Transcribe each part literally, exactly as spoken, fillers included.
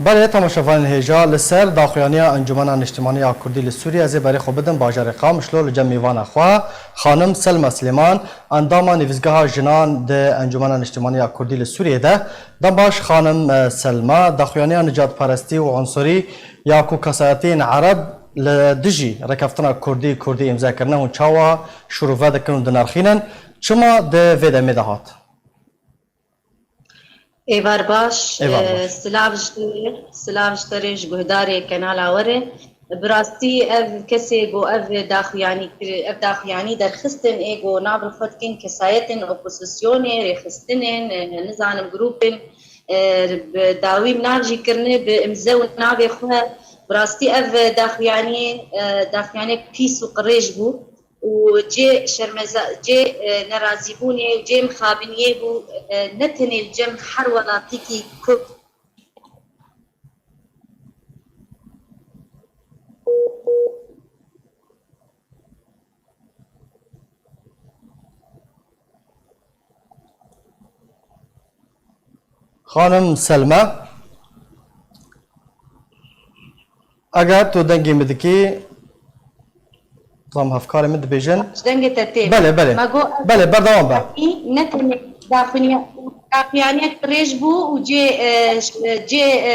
Belê, temaşevanên hêja, li ser daxuyaniya Encûmena Niştimanî ya Kurdî li Sûriyê, ez ê berê xwe bidim bajarê Qamişlo li cem mêvana xwe, xanim Selma Silêman, endama Nivîsgeha Jinan di Encûmena Niştimanî ya Kurdî li Sûriyê de. Dem baş, xanim, e, Selma, daxuyaniya nijadperestî û unsurî ya ku kesayetiyên Ereb li dijî rêkeftina Kurdî, Kurdî îmze kirine, hûn çawa şirove dikin û dinirxînin? Çima di vê demê de hat? Êvar baş, Êvar e, baş. Silav ji te, silav ji te re, ji guhdarê kanala we re. Bi rastî ev kesê ku ev daxuyanî kir-, ev daxuyanî derxistin ê ku nav li xwe dikin kesayetên opozisyonê, rêxistinên, e, nizanim grûpên, e, bi dawî nav jî kirine bi imze û navê xwe. Bi rastî ev daxuyanî, e, daxuyanê pîs û qirêj bû. û cê şermeza-, cê, e, nerazîbûnê û cê mixabiniyê bû, e, ne tenê li cem her welatikî Kurd. Xanim Selme, eger tu dengê min dikî, tam hevkarê min dibêjin. Ji dengê te tê. Belê, belê. Me got, Belê, berdewam be. Ne tenê daxuya-, daxuyaniya dirêj bû û cê, e, ş-, cê, e,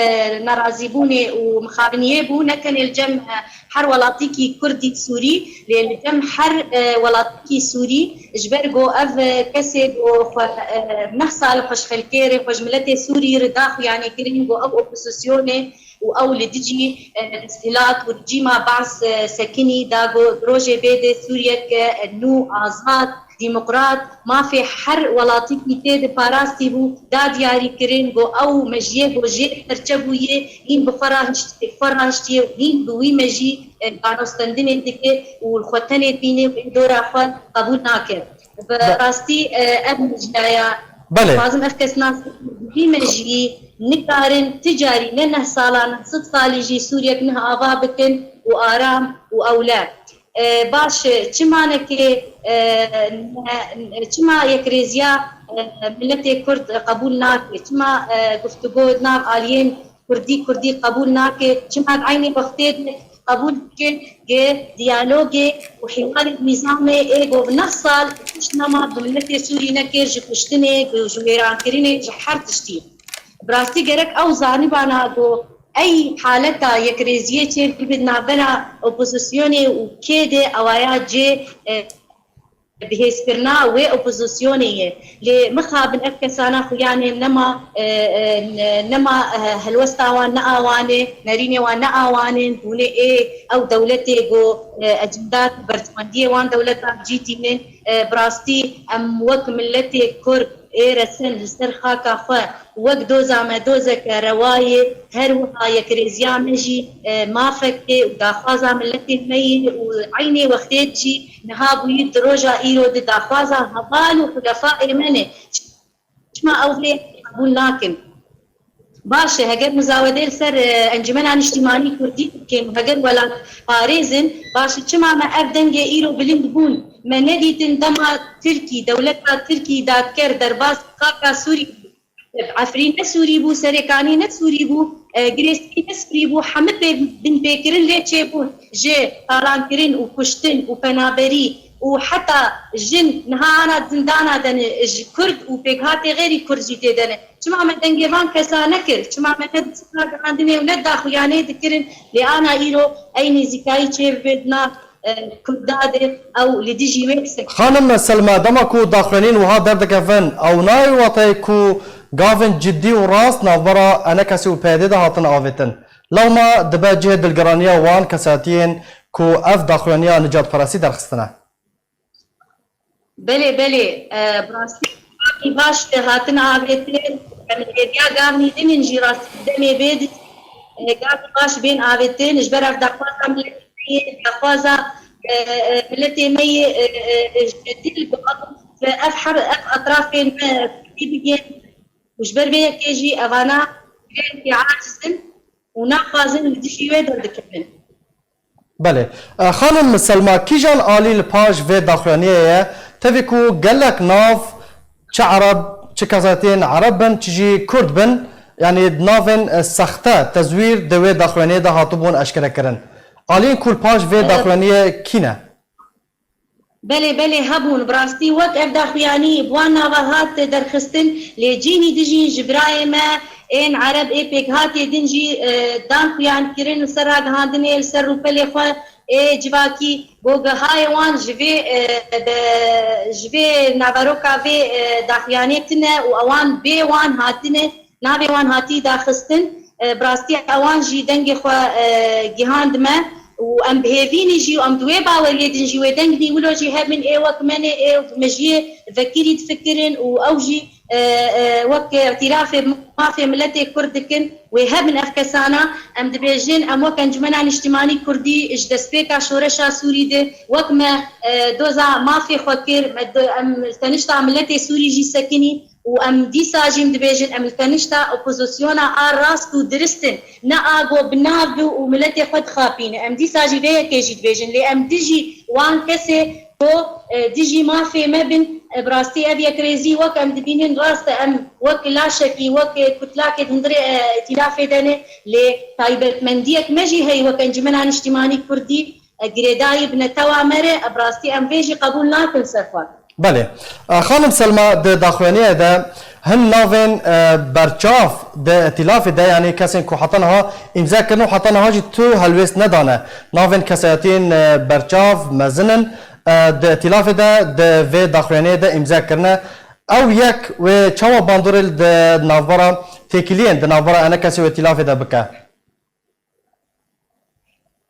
nerazîbûnê û mixabiniyê bû, ne tenê li cem, e, her welatikî Kurdî Sûrî, lê li cem her, e, welatikî Sûrî, ji ber ku ev, e, kesê ku xwe, e, neh sal xwe ji xelkê re, xwe ji miletê Sûrî re daxuyanî kirin ku ew opozisyonê û ew li dijî, e, îstîhlat û rejîma Baas, e, sekinî da ku di rojê bê de Sûriyeke, e, nû, azad, demokrat, mafê her welatikî tê de parastî bû, da diyarî kirin ku ew mejiyê ku jê serçe bûye, hîn bi xwe rahişt-, xwe rahiştiye û hîn bi wî mejî, e, danostendinê dike û li xwe tenê dibîne û ê dora xwe qebûl nake. Bi Be- rastî, e, ev mejiyaya, Belê. Dixwazim ev kes nas, vî mejiyî nikarin ti carî ne neh salan, sed salî jî Sûriyek niha ava bikin û aram û ewle. E, baş, çima neke, e, ne, çima yekrêziya, e, miletê Kurd qebûl nake? Çima, e, guftûgo di nav aliyên Kurdî, Kurdî qebûl nake? Çima di eynî wextê de qebûl dike ku diyalogê û hiwarê nîzamê ê ku bi neh sal pişt nema bi miletê Sûrî nekir, ji kuştinê, ji wêrankirinê, ji her tiştî? Bi rastî gerek ew zanibana ku ey haleta yekrêziyê çêbibe di navbera opozisyonê û kê de ewaya cê, e, bihêzkirina wê opozisyonê ye. Lê mixabin ev kesana xuyanê nema, e, e, ne-, nema, e, helwesta wan ne awan e, nerînê wan ne awan in, hûnê ê ew dewletê ku, e, ecenda berjewendiyê wan dewleta cî tînin, e, bi rastî em wek miletê Kurd ê resen li ser xaka xwe wek doza me dozeke rewa ye, her wiha yekrêziya me jî, e, mafek e û daxwaza miletê me ye û eynê wextê jî niha bûyî di roja îro di daxwaza heval û xulefayê me ne. Çima ew vê qebûl nakin? Baş e, heger muzawedê li ser, e, Encûmena Niştîmanî Kurdî bikin û heger welat parêzin, baş e, çima me ev dengê îro bilind bûn? Me nedîtin dema Tirkî, dewleta Tirkî dadker derbas xaka Sûrî bû. Efrîn ne Sûrî bû, Serêkanî ne Sûrî bû, e, Girêskî ne Sûrî bû, hemî pê, binpêkirin lê çêbûn ji talankirin û kuştin û penaberî û heta jin niha ana zindana de ne, ji Kurd û pêkhatê xêrî Kurd jî tê de ne. Çima me dengê van kesa nekir? Çima me ne di sifra gihandinê û ne daxuyanê dikirin? Lê ana îro ey nêzîkayî çêbibe di nav, e, Kurda de, ew li dijî wê disekine. Xanim Selma, dema ku daxuyaniyên wiha derdikevin, ew nayê wateyê ku gavên cidî û rast navbera ENKSê û PYDê de hatin avêtin. Lewma dibe cihê dilgiraniya wan kesatiyên ku ev daxuyaniya nijadperestî derxistine. Belê, belê. E, bi rastî gavnî baş hatine avêtin. Em hêviya gavnî din in jî rastî demê bê di, e, gavnî baş bên avêtin. Ji ber ev daxwaza miletê me yê, daxwaza, e, e, miletê me yê, e, e, e, ji dil bi ev, bi ev her, ev etrafên me kurdî bigihên. Û ji ber vê yekê jî evana gelekî aciz in û naxwazin li dijî wê derdikevin. Belê. E, xanim Selma, kîjan alî li paş vê daxuyaniyê ye? Tevî ku gelek nav, çi Ereb, çi kesatiyên Ereb bin, çi jî Kurd bin, yanî navên, e, sexte, tezwîr di wê daxuyaniyê de hatibûn eşkerekirin. Aliyên ku li paş vê daxuyaniyê kî ne? Belê, belê hebûn. Bi rastî wek ev daxuyanî bi wan nava hat derxistin, lê cînî dijîn ji birayê me ên Ereb ê pêkhatê din jî, e, dan xuyan kirin li ser ragihandinê, li ser rûpelê xwe ê civakî. Gogehayê wan ji vê, e, be, ji vê naveroka vê, e, daxuyanê tune û ewan bê wan hatine, navê wan hatî daxistin. E, bi rastî ewan jî dengê xwe, e, gihand me û em bi hêvî ne jî û em di wê baweriyê din jî wê deng nî wilo jî hebin ê wek me ne ê mejiyê vekirî difikirin û ew jî, e, e, wek îtîrafê mafê miletê Kurd dikin. Wê hebin ev kesana, em dibêjin, em wek Encumena Niştimanî Kurdî ji destpêka şoreşa Sûrî de wek me, e, doza mafê xwe kir, me do-, em li tenişta miletê Sûrî jî sekinî û em dîsa jî, em dibêjin, em li tenişta opozisyona a rast û dirist in, ne a go bi nav bi û miletê xwe dixapîne. Em dîsa jî vê yekê jî dibêjin, lê em dijî wan kesê ku, e, dijî mafê me bin, e, bi rastî ev yekrêzî wek em dibînin rast e, em wek laşekî, wek, e, kutlakê di hundirê, e, îtîlafê de ne, lê taybetmendiyek me jî heye wek Encumena Niştimanî Kurdî, e, girêdayî bi netewa me re, e, bi rastî em vê jî qebûl nakin ser xwe. Belê. E, Xanim Selma, di daxuyaniyê de hin navên, e, berçav di îtîlafê de, yanî kesên ku heta niha îmze kirin û heta niha jî tu helwêst nedane. Navên kesayetiyên, e, berçav mezin in. E, di îtîlafê de, di vê daxuyaniyê de îmze kirine. Ew yek wê çawa bandorê li di navbera têkiliyên di navbera enê kesê wê îtîlafê de bike?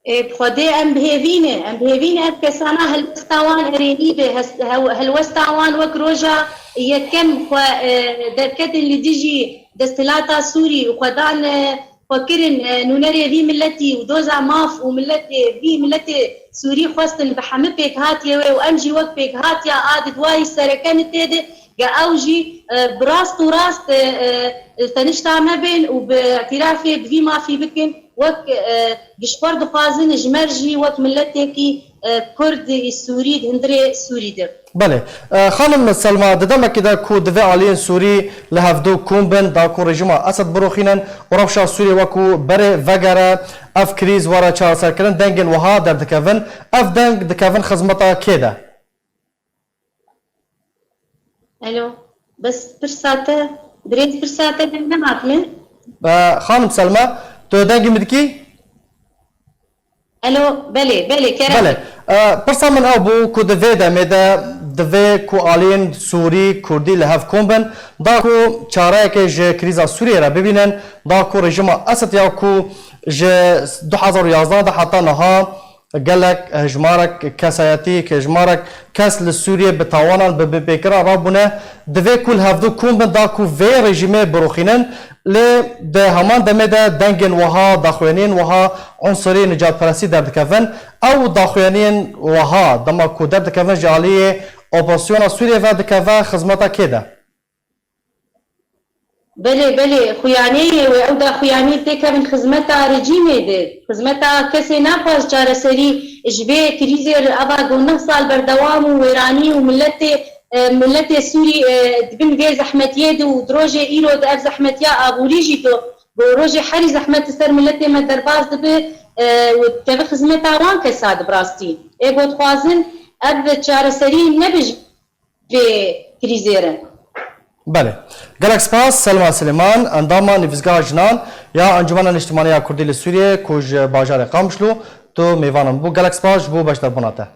Ê, bi Xwedê em bi hêvî ne. Em bi hêvî ne ev kesana helwesta wan erênî be. Hes-, hew-, helwesta wan wek roja yekem xwe, e, derketin li dijî desthilata Sûrî û xwedan, e, xwe kirin, e, nûnerê vî miletî û doza maf û miletê, vî miletê Sûrî xwestin bi hemî pêkhatiyê wê û em jî wek pêkhatiya a di duwayî sereke ne tê de, ge ew jî, e, bi rast û rast, e, e, li tenişta me bên û bi îtîrafê bi vî mafî bikin, wek, e, ji xwe dixwazin ji me jî wek miletekî, e, Kurd ê Sûrî di hundirê Sûrî de. Belê. E, Xanim Selma, di demekê de ku divê aliyên Sûrî li hevdû kom bin, da ku rejîma Esed biroxînin û rewşa Sûriyê wekû berê vegere, ev krîz were çareserkirin, dengên wiha derdikevin. Ev deng dikevin xizmeta kê de? Alo, bes pirsa te, birêz pirsa te deng nehat min. E, Xanim Selma, tu dengê min dikî? Alo, belê, belê, kerem. Belê. E, pirsa min ew bû ku di vê demê de divê ku aliyên Sûrî, Kurdî li hev kom bin, da ku çareyekê ji krîza Sûriyê re bibînin, da ku rejîma Esed ya ku ji du hezar û yazdeh de heta niha gelek hejmarek kesayetî, hejmarek kes li Sûriyê bi tawanan, bi binpêkiran rabûne, divê ku li hevdû kom bin da ku vê rejîmê biroxînin, lê di heman demê de dengên wiha, daxuyaniyên wiha unsurî, nicadperestî derdikevin. Ew daxuyaniyên wiha dema ku derdikevin ji aliyê opozisyona Sûriyê ve dikeve xizmeta kê de? Belê, belê, xuyaniyê wê ew da xuyanî têkevin xizmeta rejîmê de. Xizmeta kesê naxwaz çareserî ji vê krîzê re ava ku neh sal berdewam û wêranî û miletê, e, miletê Sûrî, e, di bin vê zehmetiyê de û di rojê îro de ev zehmetiya aborî jî do, ku rojê herî zehmet li ser miletê me derbas dibe, e, û dikeve xizmeta wan kesa de bi rastî. Ê ku dixwazin ev çareserî nebe ji vê krîzê re. Belê. Gelek spas, Selma Silêman, endama Nivîsgeha Jinan ya Encûmena Niştimanî ya Kurdî li Sûriyê, ku ji bajarê Qamişlo tu mêvana min bû. Gelek spas ji bo beşdarbûna te.